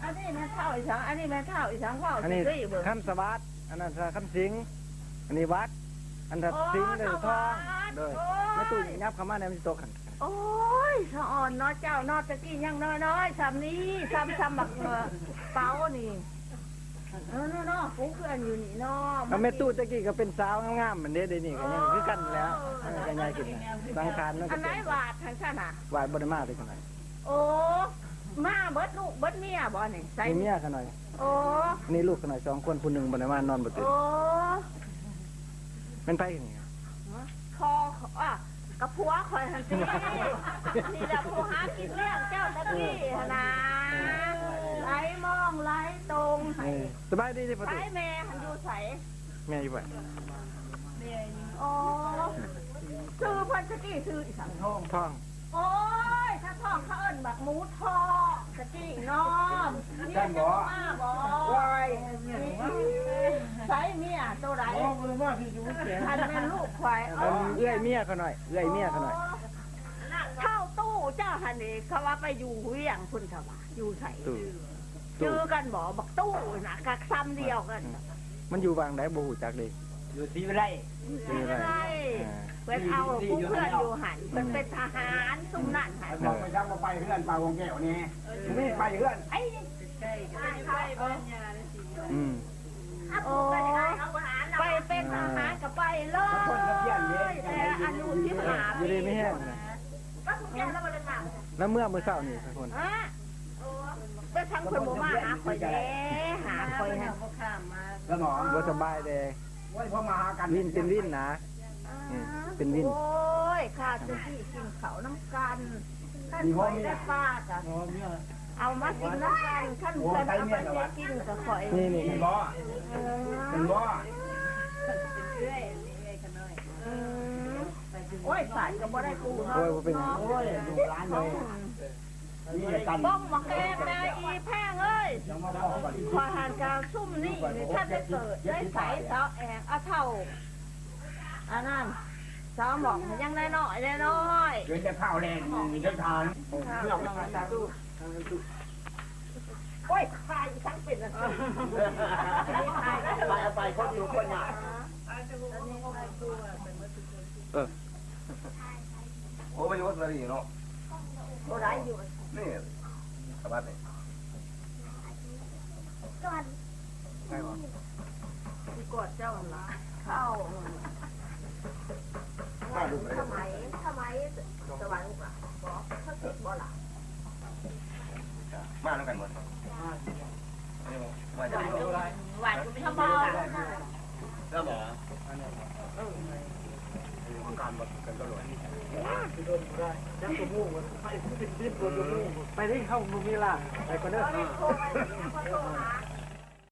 ອັນນີ້ແມ່ນທ້າວອີຫຍັງ? ອັນນີ້ແມ່ນທ້າວອີຫຍັງ? ເວົ້າ ອັນນີ້ ຊິເບິ່ງ ຄຳສະຫວັດ, ອັນນັ້ນ ຄຳສິງ, ອັນນີ້ຫວັດ, ອັນນັ້ນ ໂອ້ ສິງ ແລ້ວ ສະຫວັດ ທອງ. ໂດຍ ໂອ້ຍ ແມ່ຕູ້ຫຍັບເຂົ້າມາແດ່ ມັນຊິຕົກຫັ້ນ. ໂອ້ຍ ສະອອນເນາະເຈົ້າເນາະ, ແຕ່ກີ້ຍັງນ້ອຍໆ ຊ່ຳນີ້ ຊ່ຳ ຊ່ຳບັກ ເອີ ເປົານີ້. ເອີ ເນາະ ເນາະ ປູເຮືອນຢູ່ນີ້ເນາະ. ເອົາ ແມ່ຕູ້ແຕ່ກີ້ກໍເປັນສາວງາມໆ ຫັ້ນເດ້, ດຽວນີ້ກໍຍັງຄືກັນແຫຼະ. ເອີ ເອີ ກໍໃຫຍ່ຂຶ້ນ ສັງຂານມັນກໍ ອັນໃດຫວາດຫັ້ນຊັ້ນນະ? ຫວາດບໍ່ໄດ້ມາເລີຍຂະໜ້ອຍ. ໂອ້ ມາເບິດລູກເບິດເມຍບໍ່ນີ້? ໃສ່ ມີເມຍຂະໜ້ອຍ. ໂອ້ ອັນນີ້ລູກຂະໜ້ອຍສອງຄົນ, ຜູ້ໜຶ່ງບໍ່ໄດ້ມາ ນອນບໍ່ຕື່ນ. ໂອ້ ແມ່ນໃຜນີ້? ພໍ່ ອາ ກັບຜົວຂ້ອຍຫັ້ນຕິ. ນີ້ແຫຼະຜູ້ຫາກິນລ້ຽງເຈົ້າຕະກີ້ຫັ້ນນາ. ໄຫຼມອງໄຫຼຕົງໃຫ້. ເອີ ສະບາຍດີເດ້ພໍ່ຕູ້. ໃສແມ່ຫັ້ນຢູ່ໃສ? ແມ່ຢູ່ໃສ? ໂອ້ ຊື່ເພິ່ນຕະກີ້ຊື່ອີຫຍັງ? ທອງ. ໂອ້ຍ ຖ້າທອງເຂົາເອີ້ນບັກໝູທອງຕະກີ້ເນາະ. ເມຍເຈົ້າມາບໍ່? ໂອ້ຍ ໃສເມຍໂຕໃດ? ໂອ້ ບໍ່ໄດ້ມາທີ່ຢູ່ແຂວງ. ອັນແມ່ນລູກຂ້ອຍ. ອັນເອື້ອຍເມຍຂ້ານ້ອຍ, ເອື້ອຍເມຍຂ້ານ້ອຍ. ເຖົ້າຕູ້ເຈົ້າຫັ້ນເດ ເຂົາວ່າໄປຢູ່ວຽງພຸ້ນ ເຂົາວ່າ. ຢູ່ໃສ? ຕູ້. ຈື່ກັນບໍ່? ບັກຕູ້ນະ ກະຊ່ຳດຽວກັນ. ມັນຢູ່ຫວ່າງໃດບໍ່ຮູ້ຈັກເດ້. ຢູ່ສີວິໄລ. ສີວິໄລ. ອ່າ ເພິ່ນເອົາຜູ້ເພື່ອນຢູ່ຫັ້ນ, ເພິ່ນເປັນທະຫານຊຸມນັ້ນຫັ້ນ. ບອກໄປຊະວ່າໄປເຮືອນປາວງແກ້ວແດ່. ນີ້ໄປເຮືອນ ໄອ້ ໃກ້ໆ ບ້ານຍານະສີວິໄລ. ອືມ. ໂອ້ ໄປເປັນທະຫານກໍໄປເລີຍ ແຕ່ອາຍຸສິບຫ້າປີ. ຢູ່ດີມີແຮງນະ. ແລ້ວເມື່ອ ມື້ເຊົ້ານີ້ ເພິ່ນ ໄປທາງເພິ່ນບໍ່ມາຫາຂ້ອຍແດ່ ຫາຂ້ອຍຫັ້ນ ບໍ່ສະບາຍແດ່. ໂອ້ຍ ພໍມາຫາກັນ ວິນ ເປັນວິນນະ. ອືມ ເປັນວິນ. ໂອ້ຍ ຂ້າແຕ່ກີ້ກິນເຂົ້ານຳກັນ ຄັນຂ້ອຍໄດ້ປາກະເອົາມາກິນນຳກັນ ຄັນເພິ່ນເອົາໄປເຮັດກິນກະຂ້ອຍ. ນີ້ໆ ເຫັນບໍ່? ເອີ ເຫັນບໍ່? ອືມ ໂອ້ຍ ສາຍກໍບໍ່ໄດ້ກູເນາະ. ໂອ້ຍ ບໍ່ເປັນຫຍັງ. ໂອ້ຍ ລູກຫຼານເອີຍ. ບ້ອງໝາກແອງແດ່ອີແພງເອີຍ. ຂ້ອຍຫັ້ນກະຊຸມນີ້ນີ້ ຄັນໄດ້ເກີດໄດ້ໃສສາວແອງ ອາ ເຖົ້າ ອັນນັ້ນ ສາວໝອກຍັງນ້ອຍໆ ນ້ອຍໆ. ເປັນແຕ່ພ້າວແລ່ນເດີນທາງ. ໂອ້ຍ ຖ່າຍອີ່ສັງເປັນຈັ່ງຊີ້ ຖ່າຍ ຖ່າຍເອົາໄປ ຄົນຢູ່ຄົນຍາກ. ເອີ ໂອ້ ໄປຢູ່ອົດສະຕາລີເນາະ. ບໍ່ໄດ້ຢູ່ ນີ້ ສະບັດນີ້ ກ່ອນ ໃຊ່ບໍ່? ຊິກອດເຈົ້າຫັ້ນລະ ເຂົ້າ ມາດູ ທຳໄມ ທຳໄມ ສະຫວັນລະ ບໍ່ ເຂົາຄິດບໍ່ລະ? ມານຳກັນໝົດ. ມາຈາກ ມາຈາກ ເຈົ້າບໍ່? ເອີ ການບໍ່ຄືກັນຕະຫຼອດ. ໄປເດ້ ເຮົາບໍ່ມີລາ ໄປກ່ອນເດີ.